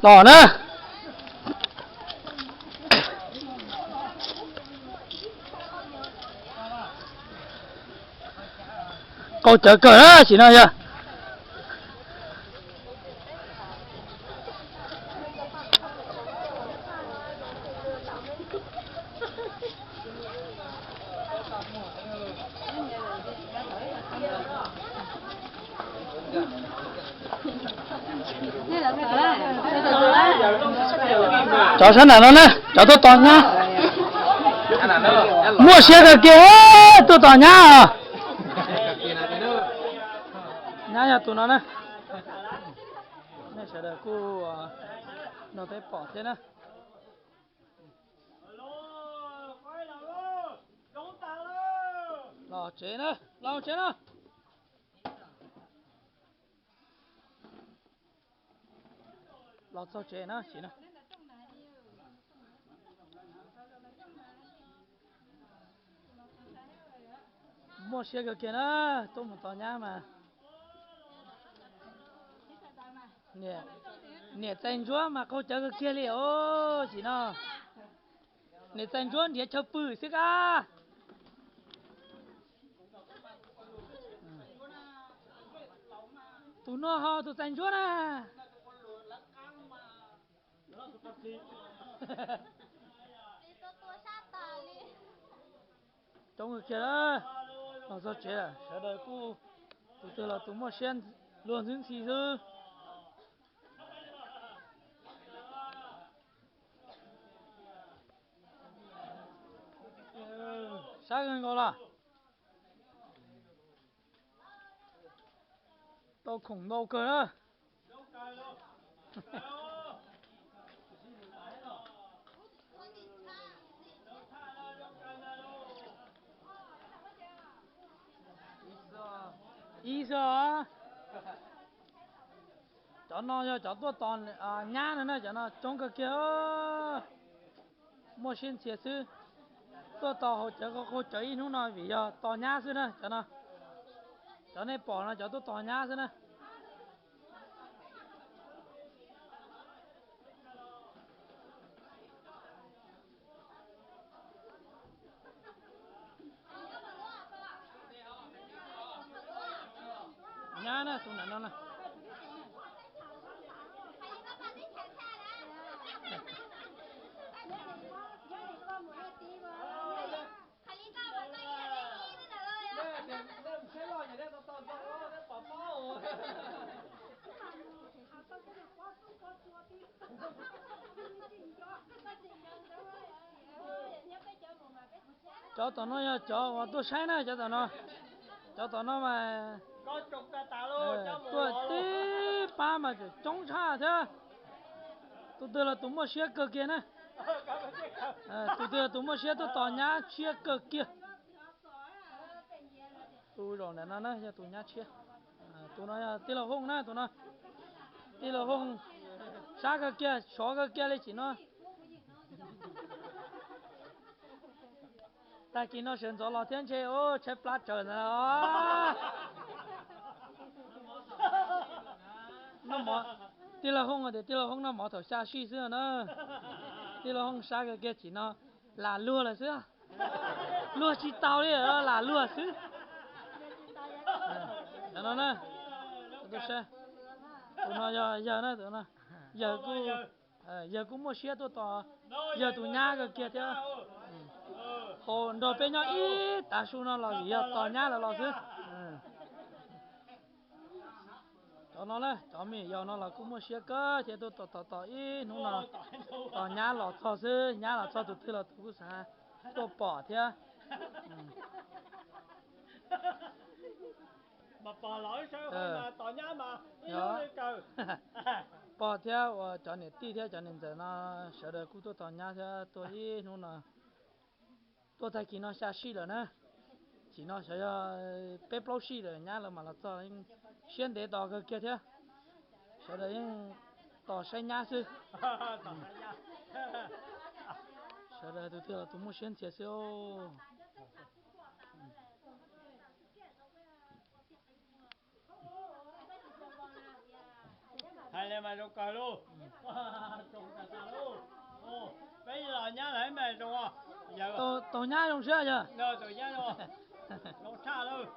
Los na. Qaug cawv kawg na, sim no yog. Cov sab nram no na, cov tuaj tos nyab. Muaj siab kawg kiag, tuaj tos nyab os. Nyab yog tus no na. Nej sawv daws kuj nrog peb pom thiab na. Los tsev na, los tsev na. Los txog tsev na, tsis na. Muaj siab kawg kiag na, tuaj mus tos nyab mas. Niam txais ntsuab mas qaug cawv kawg kiag li os, tsis no. Niam txais ntsuab nrhiav chaw pw xwb kab. Tus no ho tus txais ntsuab na. Coob kiag, los txog tsev lawm, sawv daws kuj, tus twg los tus muaj siab luag ntxwb ntxhi xwb. Sab kawg nkaus los. Tau khoom ntau kawg na. Ib xwb os. Cov no yog cov tuaj tos nyab no na, cov no coob kawg kiag. Muaj siab ntxhi xwb. Tuaj tos haus cawv qaug cawv ib hnub no vim yog tos nyab xwb na cov no. Cov nej pom no cov tuaj tos nyab xwb na. Nyab na, tus nram no na. Cov tom no yog cov uas tuaj saib na, cov tom no, cov tom no mas tuaj tib pab mas coob tshaj thiab. Tus twg los tus muaj siab kawg kiag na. Tus twg los tus muaj siab tuaj tos nyab tshiab kawg kiag. Tus zaum ntawm no na yog tus nyab tshiab. Tus no yog tij laug Hooj na, tus no. Tij laug Hooj sab kawg kiag, sov kawg kiag li tsim no. Tag kis no sawv ntxov los thiab ntshe tshaib plab tsawv ntawd. Noj mov, tij laug Hooj tias tij laug Hooj noj mov thaum xya sij xwb na. Tij laug Hooj sab kawg kiag tsim no, lam luag lawm xwb. Luag tsis taus li, lam luag xwb. Cov no na, tus no yog yawg na, tus no yawg kuj, yawg kuj muaj siab tuaj tos yawg tus nyab kawg kiag thiab. Haus nrog peb nyob ib tav su no los vim yog tos nyab lawv los xwb. Cov no na, cov me nyuam yaus no los kuj muaj siab kawg thiab, tuaj tos tos tos ib hnub no tos nyab los txog xwb, nyab los txog tus twg los tus kuj xav tuaj pom thiab. Pog thiab uas cov niam tij thiab cov niam ntxawm no sawv daws kuj tuaj tos nyab thiab, tuaj ib hnub no, tuaj tag kis no xya sij lawm na. Tsim no xyov yog peb plaub sij lawm nyab lawv mam los txog, siab ntev tos kawg kiag thiab. Sawv daws yeej tos saib nyab xwb. Sawv daws tus twg los tus muaj siab ntxhias xwb. Hais li mas zoo kawg lauj. Peb los nyab lawm mas zoo. Tau nyab zoo siab yog. Tau nyab zoo, zoo tshaj lawm.